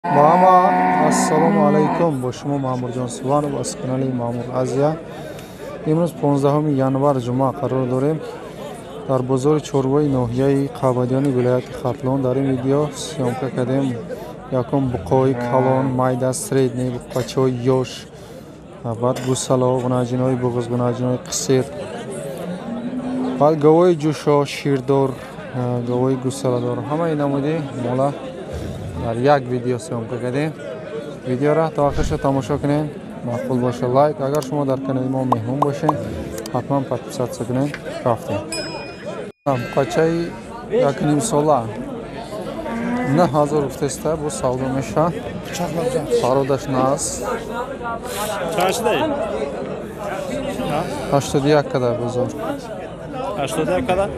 Мама, ассалому алайкум. Бо шумо Маъмурҷон Суванов аз канали Маъмур Азия. Имрӯз 15 январ ҷумъа қарор дорем дар бозори чорвои ноҳияи Қабадиёни вилояти Хатлон. Дар ин видео съёмка кардем якум буқои калон, майда, средний, буқачаҳои ёш, баъд гусало, гунаҷинои буғуз, гунаҷинои қисир, баъд говои ҷӯшо, ширдор, говои гусаладор. Ҳамаи намуди мола дар як видео съёмка кардем. Видеоро то охирша тамошо кунед, маъқул боша лайк. Агар шумо дар канали мо меҳмон бошед, ҳатман подписаться кунед. Рафтем. Буқачаи якнимсола 9000 гуфтеста, бо савдо мешавад. Пародаш нааст. 81 када бозор. 81 када?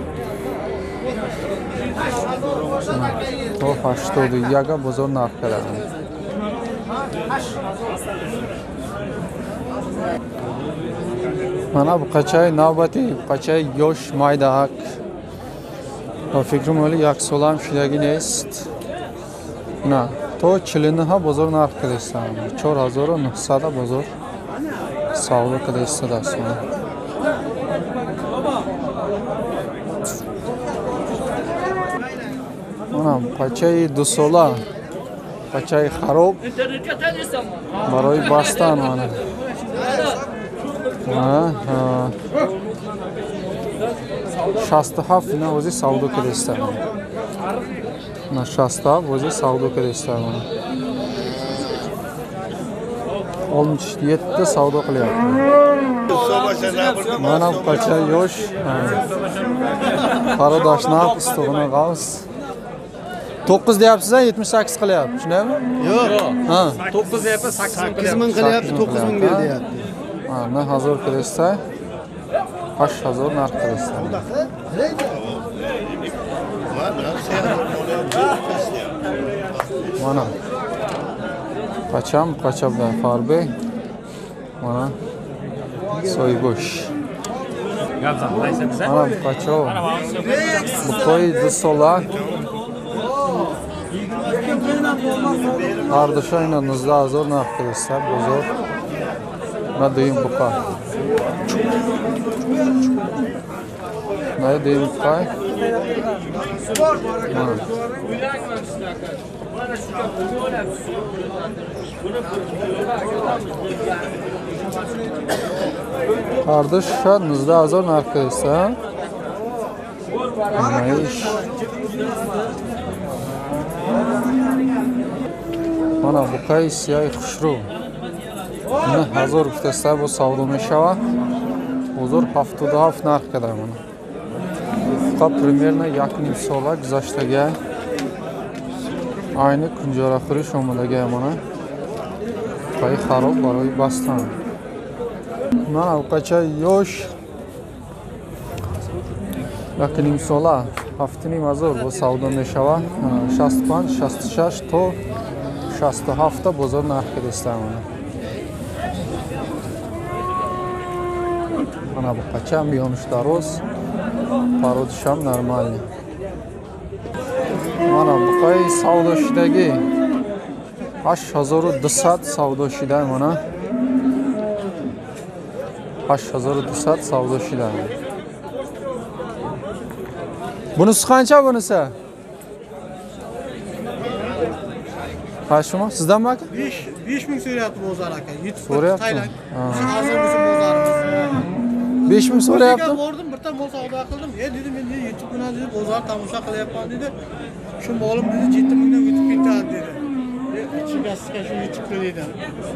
То 81 бозор нарх кардам. Мана буқачаи навбати, буқачаи ёш майдаак. Ба фикрам ҳоли як солаам шидагӣ нест. На, то 49 бозор нарх кардастам. 4900 бозор савдо карда истодааст. Мана буқачаи дусола, буқачаи хароб барои бастан. Мана 67 на ози савдо кардаиста. На 67 ози савдо кардаиста. 67 савдо qilyapti. Mana buqacha yosh, parodashni istig'ini g'avs. 9 deyapsiz, 78 qilyapti, shundaymi? Yo'q. Ha, 9 deyapti, 8 ming qilyapti, 9 ming ber deyapti. Ha, 9000 qilsa, 8000 narx qilsa. Mana. Qacham, qachabdan farbe. Mana soygo'sh. Mana buqacha. Buqoy 2 sola. Ардуша ина 19000 нарх кардааст бозор. На дуюм буқа. На дуюм буқа. Ардуша 19000 нарх кардааст. Мана буқаи сияи хушрӯ 9000 гуфтаста, бо савдо мешавад. Бозор 77 нарх карда. Мана буқа примерно 1,5 сола гузаштагиа, айни кунҷорахӯриш омадагиа. Мана буқаи хароб барои бастан. Мана буқачаи ёш 1,5 сола 7,5 бо савдо мешавад. 65, 66 то 67 бозор нарх кардааст. Мана буқача миёнаш дароз, пародишам нормальный. Мана буқаи савдо шудагӣ 8200 савдо шуда. Мана 8200 савдо шуда. Bunisi qancha bunisi? Ha, shumi? Sizdanmi aka? 5000 so'rayapti bozor aka. So'rayapti. Hozir bizim bozorimiz. 5000 so'rayapti. Bordim, birta mol savdo qildim. E dedim, men yetib bilan dedi, bozor tomosha qilyapman dedi. Shu molim dedi 7000 dan o'tib ketadi dedi. Ichigasiga shu yetibdi dedi.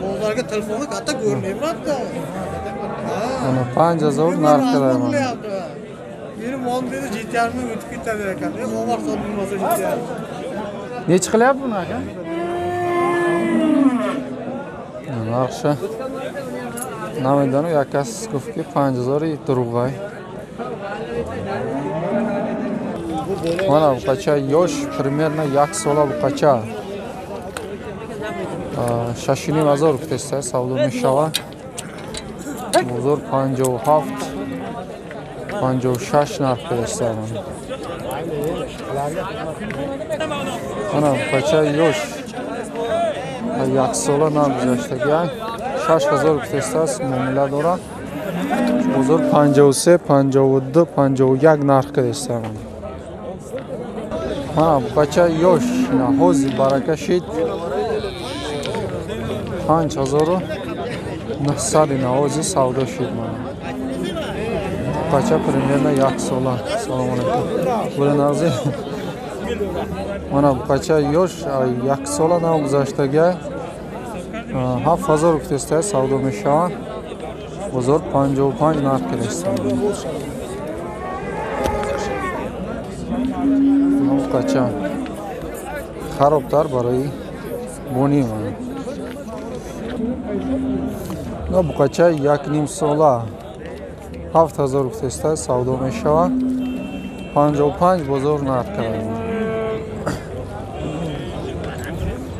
Bozorga telefonga katta ko'rinmayapti. Mana 5000 narx qilyapman. Benim molim dedi 7,5 ming o'tib ketadi ekan. Omar sotib bo'lsa 7,5. Nechi qilyapti buni aka? Нархша намедонам, як кас гуфт ки 5000 дурӯғай. Мана буқача ёш, примерно як сола буқача 6,5 гуфтеста савдо мешавад. Бозор 57, 56 нарх кардааст. Мана буқача ёш. Яксола нагузаштагиай. 6000 гуфтестааст, муомила дорад. Бозор 53, 52, 51 нарх кардеста. Мана буқача ёш, ҳози барака шид. 5900 ҳози савдо шид. Мана буқача примерно як сола. Салом алейкум. Була нағзи. Мана буқача ёш, як сола нагузаштагиай. 7000 гуфтеста савдо мешавад. Бозор 55 нарх кардеста. Буқача харобтар барои бонӣ. Мана буқача 1,5 сола 7000 гуфтеста савдо мешавад. 55 бозор нарх карда.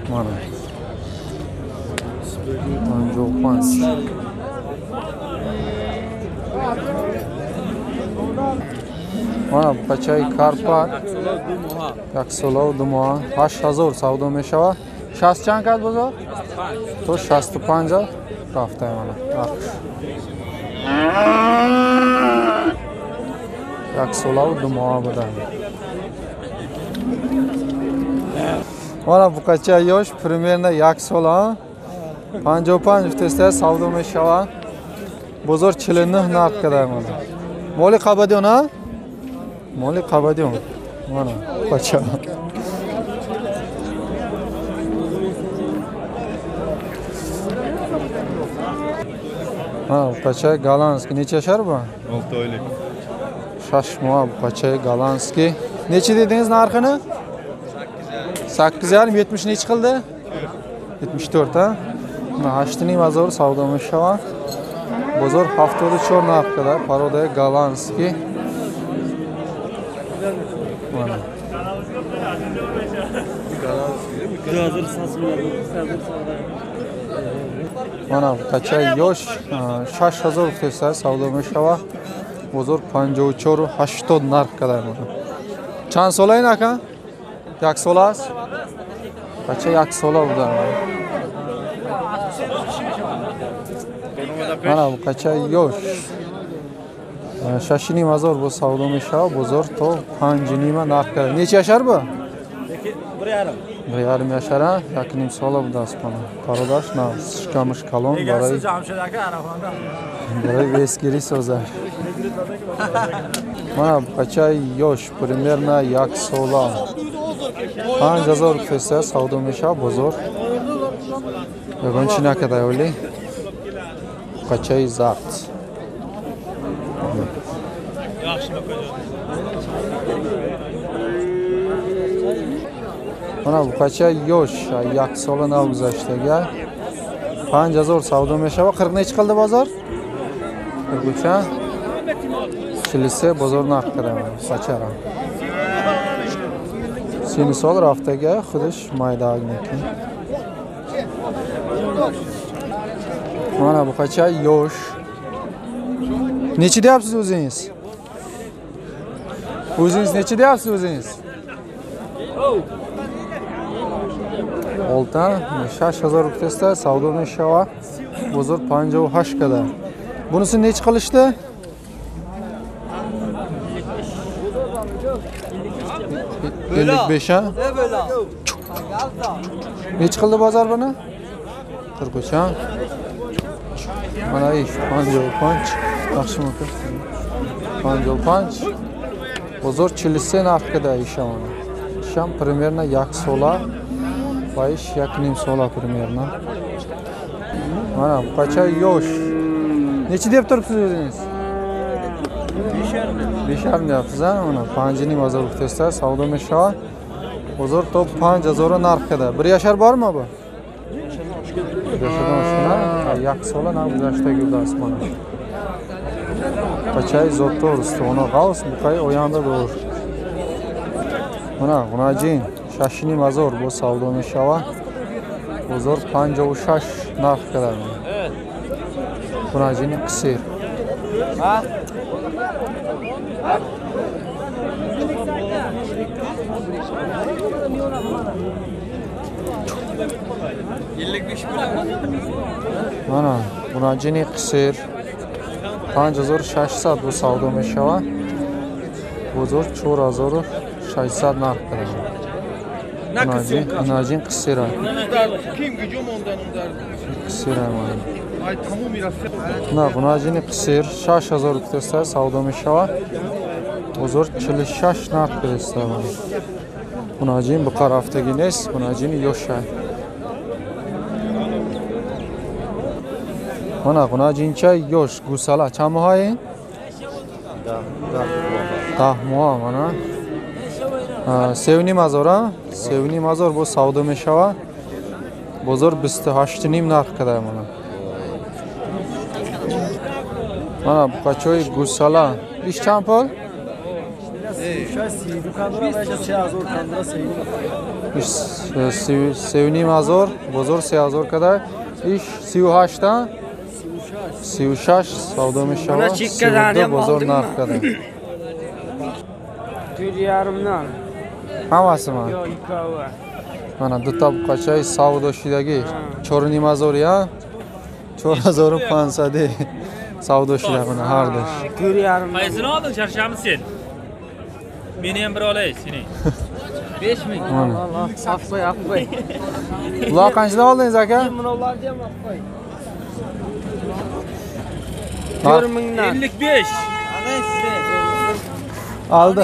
Мана 55. Мана буқачаи карпа 1 сола 2 моҳ 8000 савдо мешавад. 60 чанд кард бозор? То 65 рафта. Мана нархш 1 сола 2 моҳ буда. Мана буқача ёш примерно 1 сола 55 гуфтеста савдо мешавад. Бозор 49 нарх карда. Мана моли қабадиён, а? Моли қабадиён. Мана буқача. Мана буқачаи голландский necha yashar bu? 6 oylik. 6 moh buqachai голландский. Necha dedingiz narxini? 8,5. 70 necha qildi? 74, ha? Mana 8,5 savdo mешавад. Бозор 74 нарх карда. Породаи голландский. Mana. Мана буқачаи ёш 6000 гуфтеста савдо мешавад. Бозор 54,80 нарх карда. Чанд сола ин ака? 1 сола аст? Бача 1 сола буда. Мана буқачаи ёш 6,5 бо савдо мешавад. Бозор то 5,5 нарх карда. Necha yashar bu? 1,5. 1,5 yashar, 1,5 сола будааст. Мана пародаш на шикамаш калон барои весгирӣ созад. Мана буқачаи ёш примерно 1 сола 5000 гуфтеста савдо мешавад. Бозор ягон чӣ накарда, оли буқачаи зард. Мана буқачаи ёш 1 сола нагузаштага 5000 савдо мешавад. 40 necha qildi bozor? 43, 43 бозор нарх карда. Буқачара сини сол рафтага, худаш майдаак мекунад. Мана буқачаи ёш. Necha deyapsiz o'zingiz? O'zingiz necha deyapsiz o'zingiz? 6, 6000 гуфтеста савдо мешавад. Бозор 58 када. Bunisi necha qilishdi? 55, ha? Necha qildi bozor buni? 43, ha? Mana ish 55. Yaxshimi? 55. Bozor 43 narx kada ish mana. Isham примерно 1 sola va ish 1,5 sola примерно. Mana buqacha yosh. Necha deb turibsiz o'zingiz? 5,5 deyapsiz, ha? Mana 5,5 гуфтеста savdo mешавад. Bozor то 5000 narx kada. 1 yashar bormi bu? 1 yashardan oshgan, 1 sola naguzashtagi budasi mana. Buqachai zotdor, ustuvona g'avs, buqay oyanda dor. Mana g'unajin 6,5 бо савдо мешавад. Бозор 56 нарх када. Г'унajини қисир. Мана ғунаҷини қисир 5600 бо савдо мешавад. Бозор 4600 нарх карда. Ғунаҷин қисира. Қисира мана. На ғунаҷини қисир 6000 савдо мешавад. Бозор 46 нарх карда. Ғунаҷин буқа рафтагӣ нест, ғунаҷини ёша. Мана ғунаҷинча ёш гусала чанд моҳае? 10 моҳ мана. 3,5 ҳазор, 3,5 ҳазор бо савдо мешавад. Бозор 28,5 нарх карда мана. Мана буқачои гусала иш чанд пул? 3,5 ҳазор, бозор 3 ҳазор карда. Иш 38 36 савдо мешавад. 32 бозор нарх карда. Ҳамаси ман. Мана дута буқачаи савдо шидагӣ 4,5 ҳазор, 4500 савдо шида мана ҳардуш. Qaysini olding charshanba sen? Meni ham bir olay seni. 5000. Afqoy, afqoy. Bular qanchadan oldingiz aka? Bularni ham afqoy. 4000dan. 55. Oldi.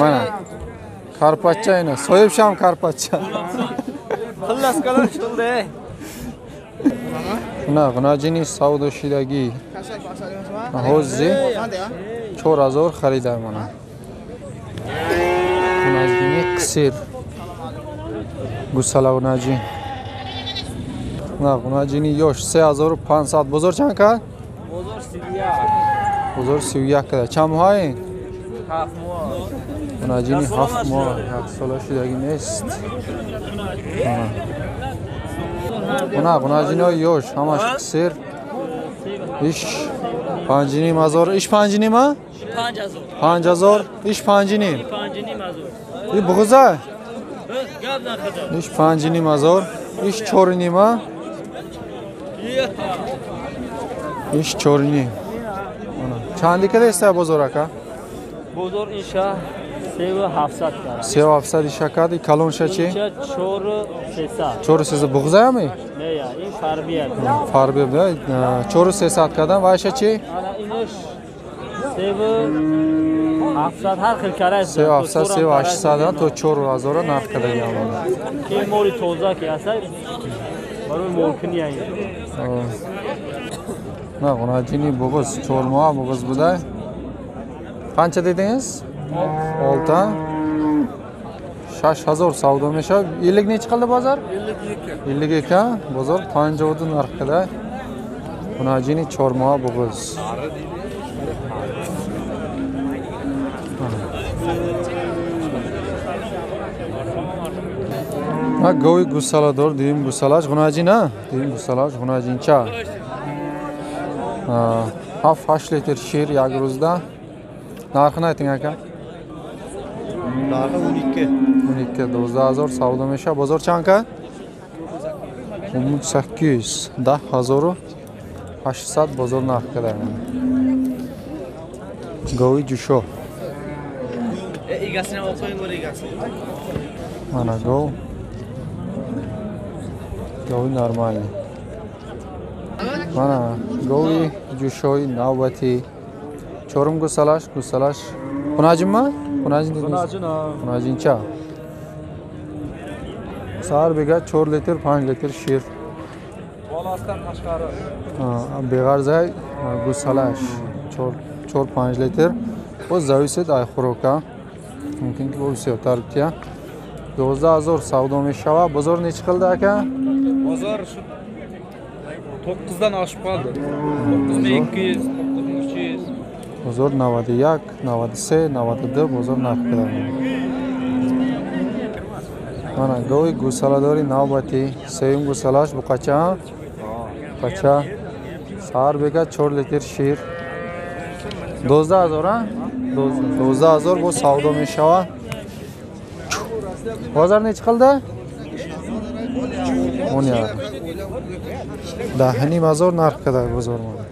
Mana. Karpatcha ina. So'yib ham karpatcha. Xullas kalom shuldi. На ғунаҷини савдо шидагӣ. Ҳозир 4000 харида мана. Ғунаҷини қисир. Гусала ғунаҷин. На ғунаҷини ёш 3500. Бозор чанд кард? Бозор 31. Бозор 31 карда. Чанд моҳ? 7 моҳ. Ғунаҷини 7 моҳ, як сола шидагӣ нест. Мана ғунаҷинои ёш ҳамаш қисир. Иш 5,5 ҳазор, иш 5,5? 5000. 5000, иш 5,5. 5,5 ҳазор. И буғуза? Гап нахада. Иш 5,5 ҳазор, иш 4,5. Иш 4,5. Мана чанди кадаста бозор ака? Бозор иша 3700 кард. 3700 иша кард. Калонша чи? 4300. 4300 буғуза-ми? Не, ин фарбия. Фарбия, 4300 кардан. Ва иша чи? Ана инаш 3700 ҳар хел карай. 3700, 3800 то 4000 нарх кардагиам. Ки мори тоза ки аса барои молкини айн. На ғунаҷини буғуз 4 моҳ буғуз буда. Qancha dedingiz? 6. 6000 savdo mешавад. 50 nechi qildi bozor? 52. 52, bozor 52 narxida. Ғунаҷини 4 моҳ буғуз. На гови гусаладор, дуюм гусалаш ғунаҷин, а? Дуюм гусалаш ғунаҷинча. 7-8 литр шир як рӯзда. Нархini ayting aka. Нархи 12. 12 12000 savdo mешавад. Бозор чанд кард? 1800, 10800 бозор нарх карда. Гови ҷушо. Egasini olib qo'ying, bo'ri egasi. Mana gov. Гови нормальный. Mana гови ҷушои навбатӣ. Чорум гусалаш, гусалаш. Ғунаҷинма? Ғунаҷин dedingiz? Ғунаҷин, ha. Ғунаҷинча. Sahar bega 4 litr, 5 litr shir. Bolasidan tashqari. Beg'arzay гусалаш 4-5 litr. Боз зависит ай хӯрока. Мумкин ки бо бисёртар битя. 12000 savdo мешавад. Бозор nechi qildi aka? Bozor shu 9 dan oshib qoldi. 9200, 9300. Бозор 91, 93, 92 бозор нарх кардам. Мана гови гусаладори навбатӣ, сеюм гусалаш буқача. Буқача. Саҳар бега 4 литр шир. 12000, а? 12000 бо савдо мешавад. Бозор nechi qildi? 10,5. 10,5 ҳазор нарх када бозор омада.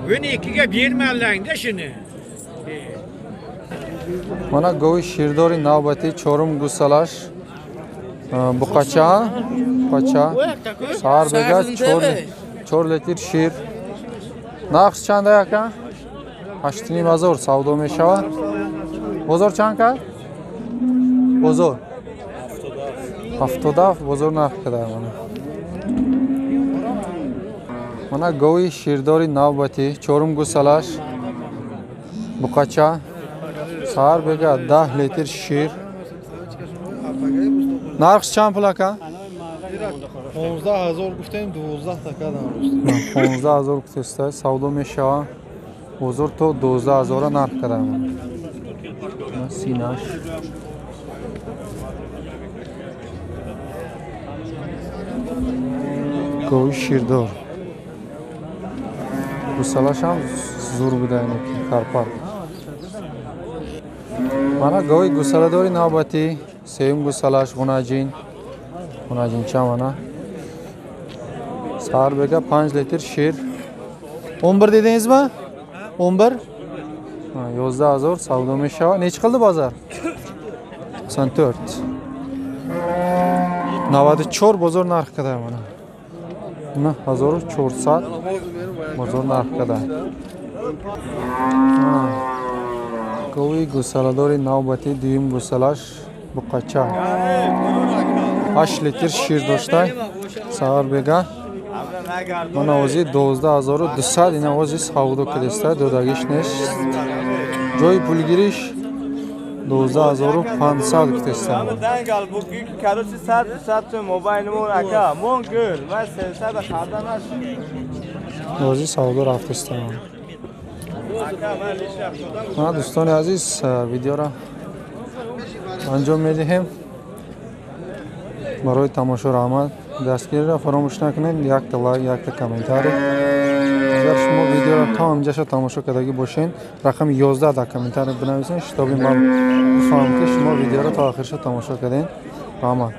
12ga bermanglar shuni. Мана гови ширдори навбатӣ, чорум гусалаш, буқача, буқача, саҳар бега 4 литр шир. Нархш чанда, ака? 8,5 ҳазор савдо мешавад. Бозор чанд кард? Бозор 77 бозор нарх када. Мана гови ширдори навбатӣ, чорум гусалаш, буқача, саҳар бега 10 литр шир. Нархш чанд пул, ака? 15 ҳазор гуфтем, 12 та кардам. 15 ҳазор гуфтеста, савдо мешава. Бозор то 12 ҳазора нарх кардам. Синаш гови ширдор, гусалашам зур буда, ки карпар. Мана гови гусаладори навбатӣ, сеюм гусалаш, ғунаҷин, ғунаҷинча. Мана саҳар бега 5 литр шир. 11 dedingizmi? 11? 11 ҳазор савдо мешавад. Nechi qildi bozor? 94. 94 бозор нарх када. Мана 9400 бозор нарх када. Гови гусаладори навбатӣ, дуюм гусалаш, буқача, 8 литр шир дошта, саҳар бега. Мана ози 12,200 ина ози савдо кидаста, додагиш нест. Ҷои пулгириш 12,500 кидаста. Dangal bu короче 100 100 мобайлмон ака мон гул ман 300 харда нашид. Ози савдо рафтаста. Мана, дӯстони азиз, видеоро анҷом медиҳем. Барои тамошо раҳмат. Дастгириро фаромӯш накунед, якта лайк, якта комментарий. Агар шумо видеоро то ҳамҷаша тамошо кардагӣ бошед, рақами 11 дар комментарий бинависед, чтобы ман бифаҳмам, ки шумо видеоро то охирша тамошо кардем. Раҳмат.